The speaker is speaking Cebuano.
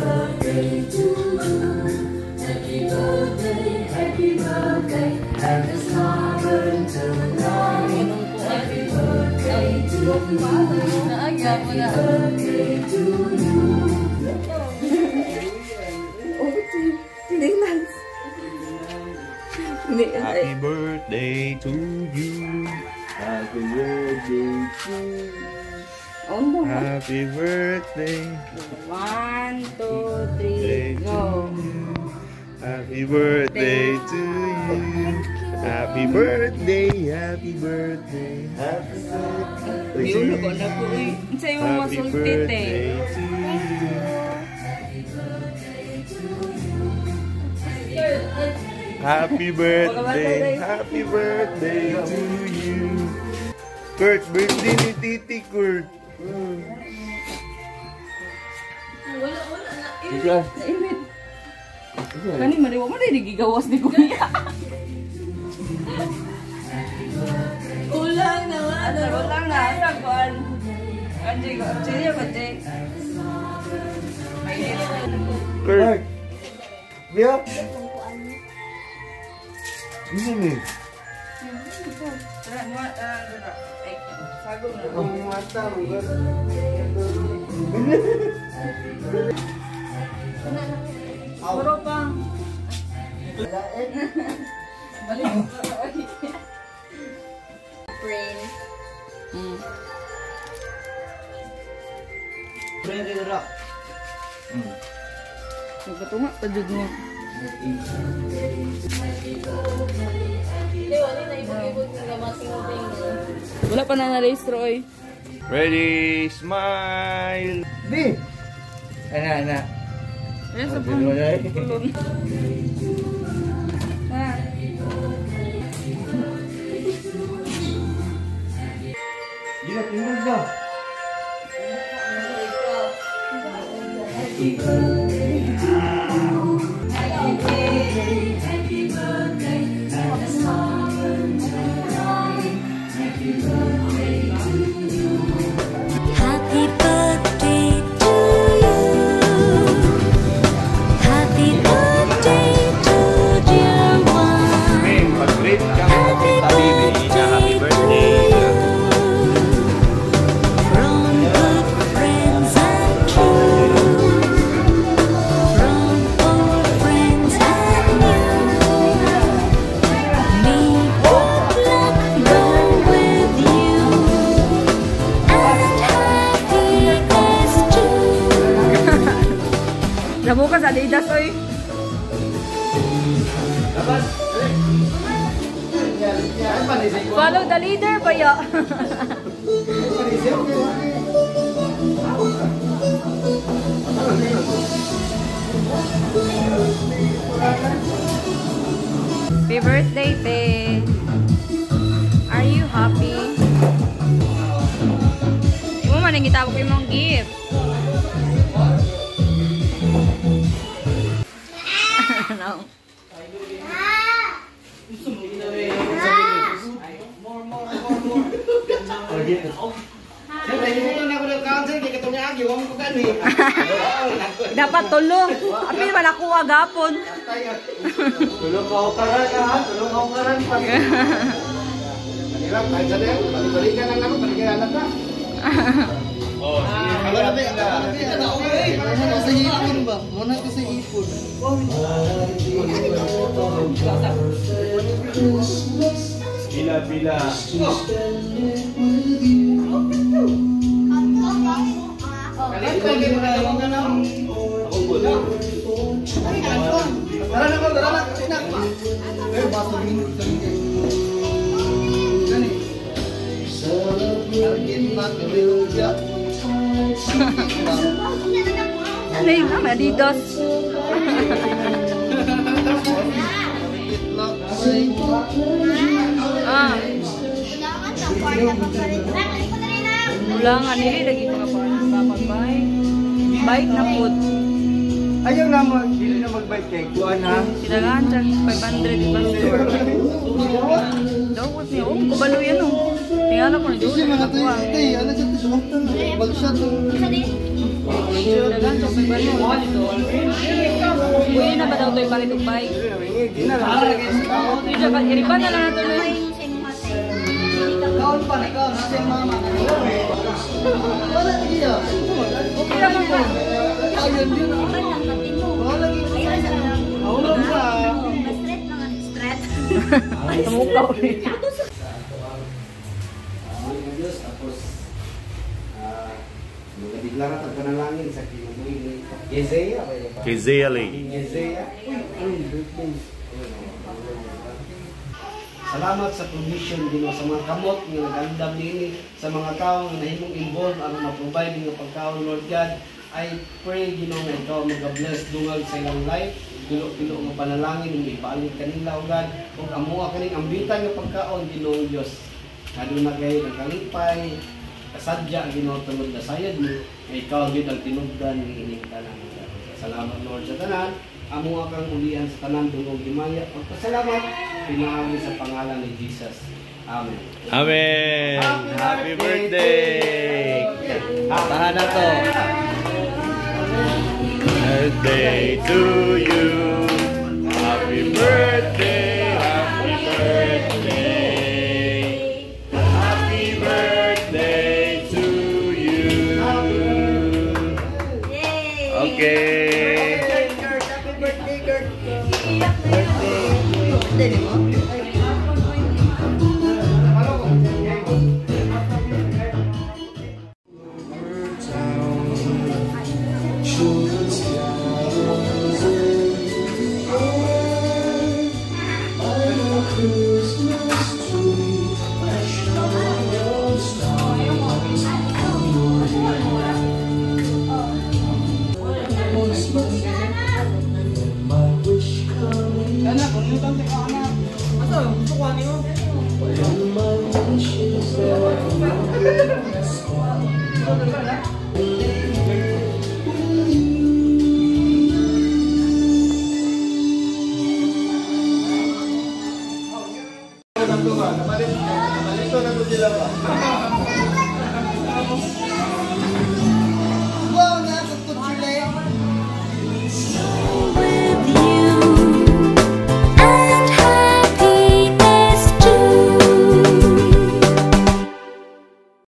Birthday to you. Happy birthday, happy birthday, happy tonight. Happy birthday to you. Happy birthday to you. Oh, tingnan. Hindi. Happy birthday to you. Happy birthday to you. Oh, no. Happy birthday. One, two, three, to go. You. Happy birthday to you. Happy birthday, happy birthday, happy birthday. Yun, ko na ko. Uy, unsa imong Happy masulti, te? Birthday to you. Happy birthday to you. Kurt, birthday ni Titi Kurt. Wala, wala na. Naimit. Kani mariwa mo rin gigawas ni Kuya. Kulang na nga. Ano lang na sa kuan. Kanji ko. Chiyo ko, Jay. Kurt. Biya. Ini nih. Tara, mo, tara. Ay, sago na. Mata, Puro pa. Balik. Brain. Nagpatunga pa jud mo. Hindi, wala na ibog-ibog nga mga tingo-tingo. Wala pa na na-rehistro oy. Ready, smile. Di. Ana, ana. Ayan sa Wala eh. pulon. Ah. Gila, tingnan na. Happy birthday to you. Happy birthday, happy birthday, happy tonight. Happy birthday to you. Happy birthday to you. Happy birthday to dear one. Men, pag-greet ka Happy tabi, na happy birthday birthday. To you. From good friends and true. From old friends and new. May good luck go with you. And happiness too. Nabukas Adidas oy. Follow the leader ba ya? Happy birthday, te. Are you happy? Imo man ang gitawag ko imong gift. No. Dapat tulo. Apil man ako agapon. Tulong ka karan ha, tulong ka karan pa. Balik-balikan lang ako, balikan na. Oh, sige. Muna sa ipon ba? Muna ko sa ipon. Pila, pila. Tara na ko, tara na. Eh, baso rin. Gani. Target na, hallelujah. Ano yung Adidas? Ah. Wala nga nili lagi mga papag-bike. Bike na po. Ayaw na mag, dili na mag-bike kay kuan ha. Kailangan dyan 500 iba store. Dawat niya. Oh, kabalo yan oh. Tingnan ko ni Kasi Doon. mga tayo, ano sa ito, bagshot. Dagan sa pagbaryo. Uy, na ba daw to'y palit og bike? Iripan na lang nato na. Kaon pa, ikaw, nasa yung mama. Wala niya. Okay lang ba? Ayun yun. Wala lagi. Ahulog sa. Tumukaw eh. Sa ato ang muli ng Diyos tapos magadeklara tag panalangin sa kinabuhi ni Isaiah ba yun pa? Kezia Lee. Isaiah. Uy, birthday. Salamat sa provision Ginoo sa mga kamot nga nagandam niini sa mga tawo nga nahimong involved aron ma-provide nga pagkaon, Lord God. I pray, Ginoo, nga ikaw magabless dungag sa ilang life, pilo-pilo nga panalangin nga ibalik kanila, O God, ug amoa kaning ambitan nga pagkaon, Ginoong Dios. Aduna kay nagkalipay kasadya, Ginoo, tungod na sayad mo nga ikaw gyud ang tinubdan niining tanan. Salamat, Lord, sa tanan. Amo kang ulian sa tanan dungog himaya. Pagpasalamat pinaagi sa pangalan ni Jesus. Amen. Amen. Happy birthday. Tahan na to. Birthday to you. Happy birthday. Happy birthday. Happy birthday to you. Okay. Happy birthday, Kurt. Birthday ni mo? Nabalito na ko sila ba?